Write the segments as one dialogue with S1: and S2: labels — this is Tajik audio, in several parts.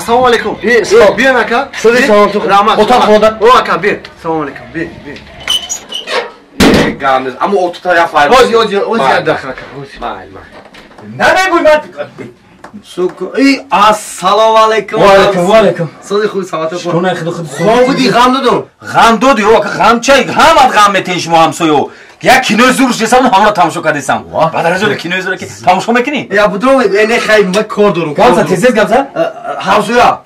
S1: Ассалому алайкум. Биён ака.
S2: Салом.
S1: Раҳмат.
S2: Отам хонада.
S1: О ака, биё. Салому алайкум. Биё, биё.
S2: Гамниз. Аммо отута я файр.
S1: Ози, ози, ози адаха ака. Ози.
S2: Майл, майл.
S3: Намегӯй ман.
S1: Суку. Эй, ассалому алайкум.
S3: Ва алайкум, ва алайкум.
S1: Сози худ саломат
S3: Чӣ кунай худ худ.
S1: Хом буди, ғам додум.
S3: Ғам доди, о, ғам чай, ҳамат ғам метен шумо ҳамсоё. Як кинои зур шесам, ҳамро тамошо кардесам. Баъд аз кинои зур ки тамошо мекунӣ?
S1: Я будум, не хай, ма кор дорум.
S3: Гамза, тез гамза.
S1: Ҳамсоя.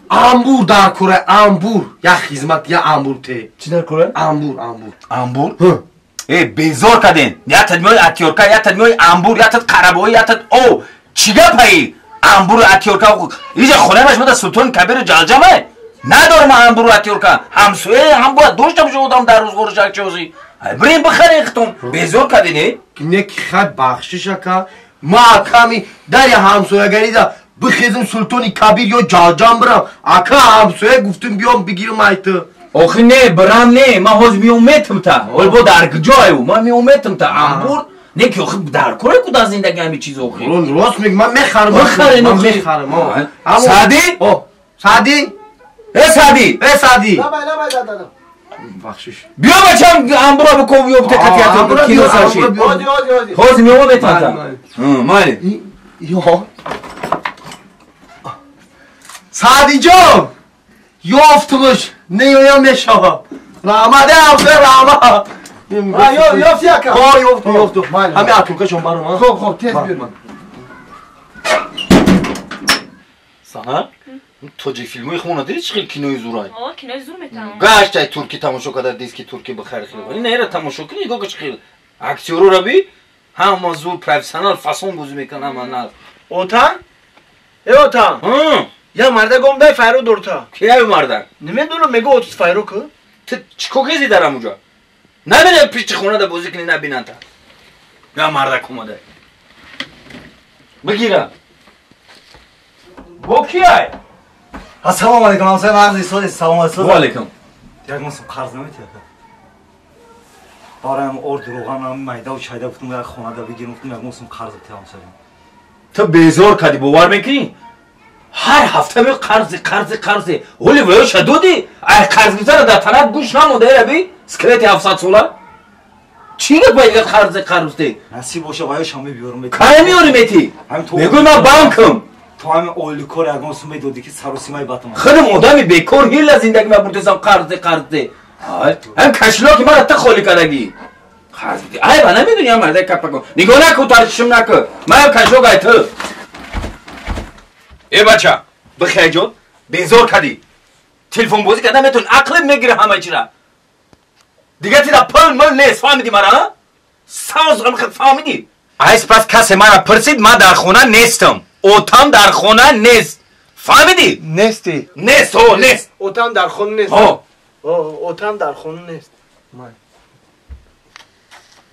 S1: Амбур дар кура, амбур. Я хизмат, я амбур те.
S2: Чӣ дар кура?
S1: Амбур, амбур.
S3: Амбур? Э, безор карден. Я тадмиои атёрка, я тадмиои амбур, я тад қарабоӣ, я тад о. Чӣ гапаи? Амбуру атёрка. Иҷа хонааш мода Султони Кабиру Ҷалҷамай. Надорам амбуру атёрка. Ҳамсоя ҳам бояд дошта боша одам дар рӯзғораш як чизи. Бирем бихарем хитон. Безор карден, э?
S1: Не ки хай бахшиш ака. Ма аками дари ҳамсоягарида бихезм Султони Кабир ё Ҷалҷам бирам. Ака ҳамсоя гуфтум биём бигирам айты.
S3: Охи не, бирам не, ман ҳозир меом метам та. Ҳол бо дар куҷою? Ман меом метам та. Амбур не ки охи дар кора ку дар зиндагӣ ҳами чиз охи.
S1: Рост мег, ман мехарам.
S3: Бихарен
S1: Ман
S3: охи.
S1: мехарам.
S3: Саъдӣ?
S1: О, Саъдӣ?
S3: Э Саъдӣ!
S1: Э Саъдӣ!
S4: Лабай, лабай, дада.
S1: Бахшиш.
S3: Биё бачам амбура биков ё бите қатият кино сарши.
S4: Ози, ози, ози.
S3: Ҳозир меом метам та.
S1: Майли, майли.
S3: Майли.
S1: Ё. Саъдиҷон! Ёфтумуш, неёям мешавам. Раҳмат, э ҳамсоя, раҳмат.
S4: Ёфти ака.
S1: Ҳо, ёфтум, ёфтум.
S4: Майли.
S1: Ҳами атуркашон баром, а?
S4: Хоб, хоб, тез биёр.
S3: Сана? Тоҷик филмои хона диди чӣ хел кинои зурай?
S5: О, кинои зур метавон.
S3: Гаштай турки тамошо карда, диски турки бихари хел. Ин нера тамошо кунӣ, нигоҳ чӣ хел. Актёрора би ҳама зур профессионал фасон бозӣ мекунанд ҳама наз.
S4: Отан? Э отан. Я мардак омдай файро дорта.
S3: Кияю мардак?
S4: Намедонам, мего отус файро ку?
S3: Ту чӣ кор кезӣ дар ҳамуҷа? Набинам пишти хонада бозӣ кунӣ набинанд та. Я мардак омада. Бигира. Бо кияй?
S2: Ассалому алайкум, ҳамсоя мағзи сози, салом алайкум.
S3: Ва алайкум.
S2: Як мосум қарз наметиҳад. Бароям орд рӯғанам майдаву чайда гуфтум як хонада бигирам, гуфтум як мосум қарз битиҳ ҳамсоя.
S3: Ту безор кардӣ, бовар мекунӣ? Ҳар ҳафта меои қарзи, қарзи, қарзи. Ҳоли ваёша додӣ? Ай қарз гирифтана дар танат гӯш намонда, э раби? Скелети 700 сола? Чӣ гапа ига қарзи қарзде?
S2: Насиб боша ваёшам мебиёрам.
S3: Кай меёрӣ метӣ?
S2: Ҳамин то
S3: Мегӯй ман банкам.
S2: То ҳамин ойликор ягон сум медодӣ ки саросимаи батам.
S3: Худам одами бекор ҳила зиндагӣ ма бурдесам қарзи қарзде. Ай, ҳам кошелёки мара ту холӣ кардагӣ. Қарз бидӣ. Ай, ба намедонӣ ҳам мардаи капакон. Нигоҳ накун, тарчишм накун. Ман кошелёк ай ту. Э бача, бихай ҷон, безор кардӣ. Телефонбозӣ карда метавонӣ, ақлит мегирӣ ҳама чира. Дигар тида пул мул нест, фаҳмидӣ мара, а? Савз фаҳмидӣ? Айс пас касе мара пурсид, ман дар хона нестам. Отам дар хона нест. Фаҳмидӣ?
S4: Нести.
S3: Нест, ҳо, нест.
S4: Отам дар хона нест.
S3: Ҳо.
S4: О, отам дар хона нест.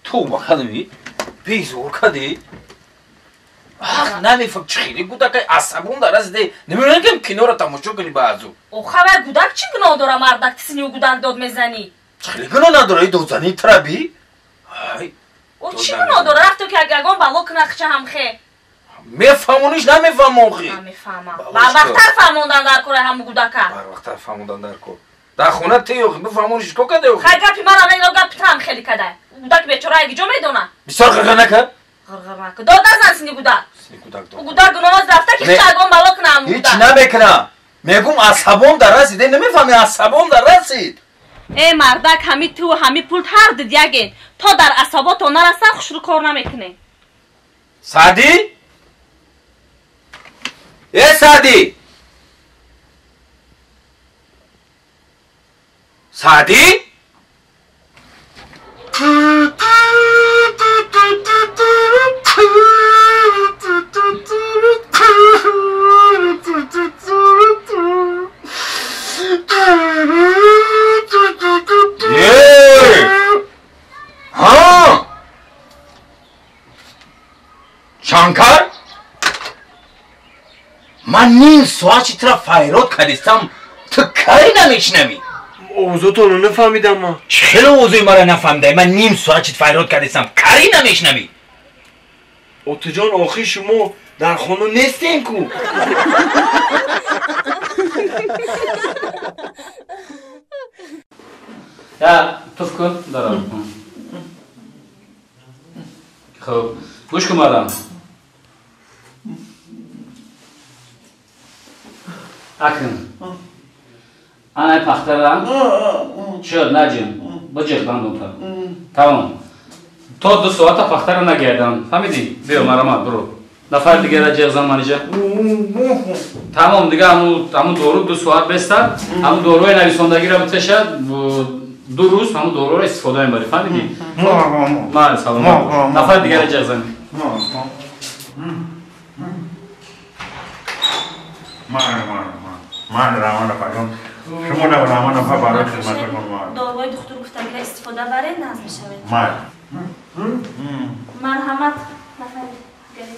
S3: Ту бахадами? Безор кардӣ? Ах, намефаҳм чӣ хеле гудакай асабон дар расиде. Намедонам ки киноро тамошо кунӣ баъзу.
S5: Охай вай гудак чӣ гуноҳ дора, мардак тисни гудак дод мезанӣ?
S3: Чӣ хеле гуноҳ надора, и додзани траби? Ай,
S5: О, чӣ гуноҳ дора? Рафто ки ягон бало куна хича ҳамхе.
S3: Мефаҳмониш намефаҳм охи.
S5: Намефаҳмам. Барвақттар фаҳмондан дар кора ҳаму гудака.
S3: Барвақттар фаҳмондан дар кор. Дар хона те охи, бифаҳмониш чӣ кор карда охи?
S5: Хай гапи мара мегӯ, гапи ту ҳам хеле кадай. Гудак бечора ягиҷо медона.
S3: Бисёр ғирғир накард?
S5: Ғирғир накун. Дод назан сини гудак.
S3: Сини гудак дод.
S5: Ӯ гудак гуноҳ рафта ки
S3: Не.
S5: хича ягон бало куна ҳаму
S3: Ҳеҷ
S5: гудак.
S3: намекунам. Мегум асабом дар расид, намефаҳми асабом дар расид.
S5: Э мардак, ҳами ту ҳами пулт ҳар дид яген. То дар асабото нарасан хушрӯ кор намекунем.
S3: Саъдӣ? Э Саъдӣ! Саъдӣ? Е! Ҳа! Шанкар? Ман ним соат чи тура файрод кардистам, ту кари намешунавӣ?
S4: Овозотонро нафаҳмидам ман.
S3: Чӣ хеле овозои маро нафаҳмидаи? Ман ним соат чи файрод кардистам, кари намешунавӣ?
S4: Отаҷон, охир шумо дар хона нестем ку.
S3: Я туф кун дарам. Хуб, гӯш кун мардам. Акн. Анай пахтара. Чё, наҷим. Биҷиқ дандонта. Тамом. То 2 соата пахтара нагардам. Фаҳмидӣ? Биё марамат, биро. Нафари дигара ҷиғ зан манижа. Тамом, дига ҳамун дору 2 соат бестад, ҳамун доруи нависондагиро битешад, 2 рӯз ҳамун доруро истифода мебарӣ. Фаҳмидӣ? Ман саломат бош. Нафари дигара ҷиғ зан.
S6: Ман рамана пагон. Шумо на рамана па барои хидмататон ман.
S5: Доруи духтур гуфтагиро истифода баред, наз мешавед.
S6: Ман.
S5: Марҳамат, нафари дигаре.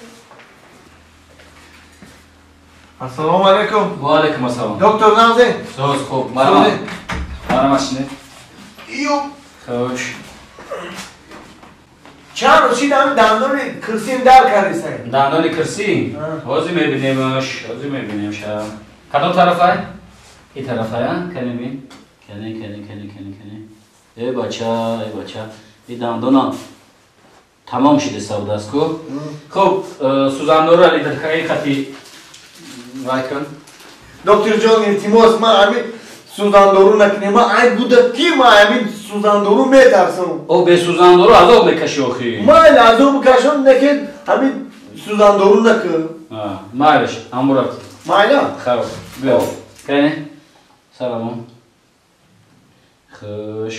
S4: Ассалому алайкум.
S3: Ва алайкум ассалом.
S4: Доктор Навзе.
S3: Соз хуб. Марҳамат. Марҳамат шинед.
S4: Иё.
S3: Хуш.
S4: Чанд рӯз шид ҳамин дандони кирсим дар кардисай?
S3: Дандони кирсӣ? Ҳозир мебинемш, ҳозир мебинемш. Кадом тарафай? Ин тарафай, а? Кани бин. Кани, кани, кани, кани, кани. Эй бача, эй бача. Ин дандона тамом шида савдааст ку. Хуб, сӯзандору литркаи хати вай кун.
S4: Доктор ҷон, илтимос, ман ҳамин сӯзандору накунем. Ман айб буда ки ман ҳамин сӯзандору метарсам.
S3: О, бе сӯзандору азоб мекашӣ охи.
S4: Майли азоб кашам, лекин ҳамин сӯзандору накун.
S3: Майлиш, амурат.
S4: Майла?
S3: Хуб, биё. Кани? Салом. Хуш.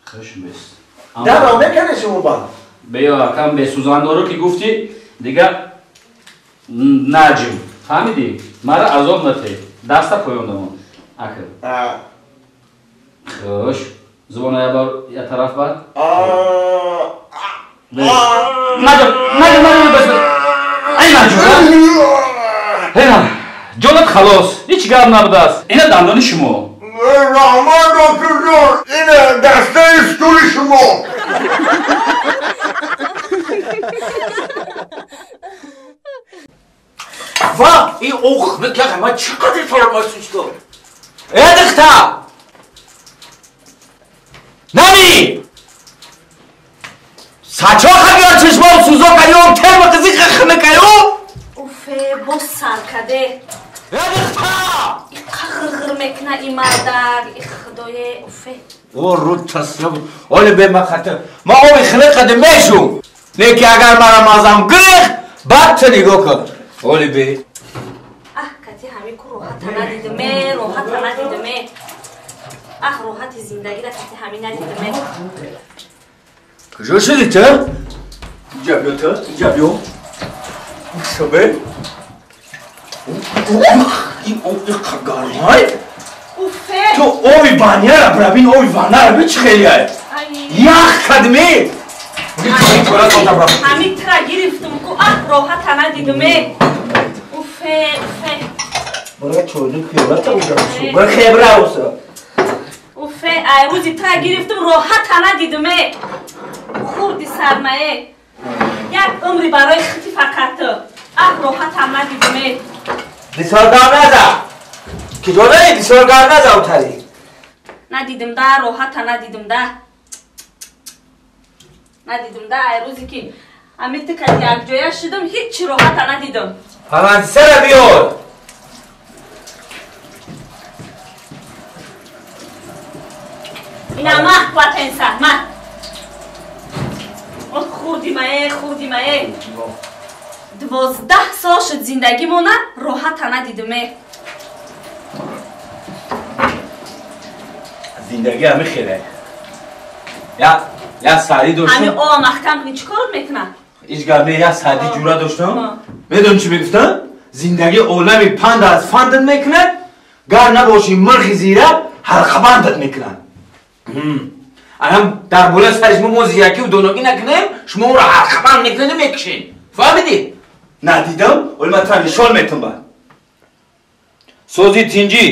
S3: Хуш бест.
S4: Дарам мекунӣ шумо ба?
S3: Биё, акам бе сӯзандору ки гуфтӣ, дига наҷим. Фаҳмидӣ? Мара азоб натей. Даста поён дамон. Акр. Хуш. Зубона я бор я тараф бар. Наҷим, наҷим, наҷим, бас. Ай наҷим. Ҳена, ҷонат халос. Ҳеҷ гап набудааст. Ина дандони шумо.
S6: Раҳмат, доктор ҷон. Ина дастаи стули шумо.
S1: Ва, ин ох, мекахам, ман чӣ қадр фаромӯш шуд? Э, духта! Нами! Сачоха биёр чишмом сӯзо каём, терма қизи хахнакаё?
S5: Уфе, боз сар каде.
S1: Э, духта!
S5: Иқа ғирғир мекуна и мардак, и худое, уфе.
S1: О, рӯд тасраб. Оле бе ма хатир. Ма оби хилиқаде мешум. Лекин агар мара мазам гирихт, баъд ту нигоҳ кун. Оле бе.
S5: Аҳ, кати ҳамин ку роҳата надидиме, роҳата надидиме. Аҳ, роҳати зиндагиро кати ҳамин надидиме.
S1: Куҷо шудӣ ту? Инҷа биё ту, инҷа биё. Шабе. Ин об иқа гармай.
S5: Уфе.
S1: Ту оби ванняра бира, бин оби ваннара бин чӣ хелияй. Ях кадме.
S5: Ҳамин тира гирифтум ку, аҳ, роҳата надидиме. Уфе, уфе.
S1: Бара чойни хебрата уҷа. Бара хебра уса.
S5: Уфе, ай рӯзи тира гирифтум, роҳата надидиме. Хурди сармае. Як умри барои хити фақат. Аҳ, роҳатам надидиме.
S1: Бисёр гап наза. Киҷо дарӣ? Бисёр гап наза утарӣ.
S5: Надидим да, роҳата надидим да. Надидим да, ай рӯзе ки ҳамин ту кати якҷоя шудам, ҳеҷ роҳата надидам.
S1: Фаронсара биёр.
S5: Ина мах платенса, мах. О, хурди мае, хурди мае. 12 сол шуд зиндагимона, роҳата надидиме.
S1: Зиндагӣ ҳамин хеле. Я саъди доштам.
S5: Ҳамин ова маҳкам кунӣ, чӣ кор мекунад?
S1: Ҳеҷ гап не, я саъди ҷура доштам. Медонӣ чӣ мегуфтам? Зиндагӣ олами панд аз фандат мекунад, гар набошӣ мирхи зирак, ҳалқабандат мекунад. Анам дар болои сари шумо мо зиракиву доногӣ накунем, шумо ӯро ҳалқабанд мекунеду мекушем. Фаҳмидӣ? Надидам, оли ман тура нишон метум бад. Сози тинҷӣ.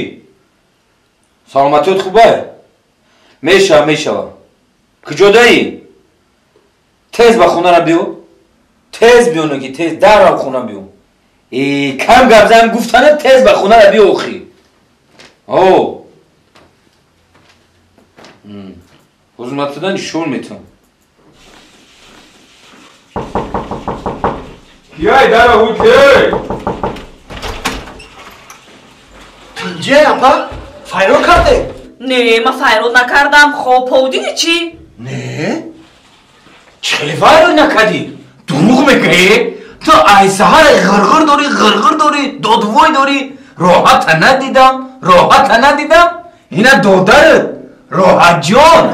S1: Саломатиёт хубе? Мешава, мешава. Куҷо даӣ? Тез ба хонара биё. Тез биё наки, тез дарав хона биё. Э, кам гап зан гуфтана тез ба хонара биё охи.
S3: О. Ҳозир ман туда нишон метам.
S1: Кияй дара ҳуки?
S4: Тинҷе апа? Файрод карде?
S5: Не, ман файрод накардам. Хоб повдиди чӣ?
S1: Не. Чӣ хеле файрод накардӣ? Дурӯғ мегӯӣ? Ту ай саҳар ғирғир дорӣ, ғирғир дорӣ, додвой дорӣ. Роҳата надидам, роҳата надидам. Ина додарат, Роҳатҷон.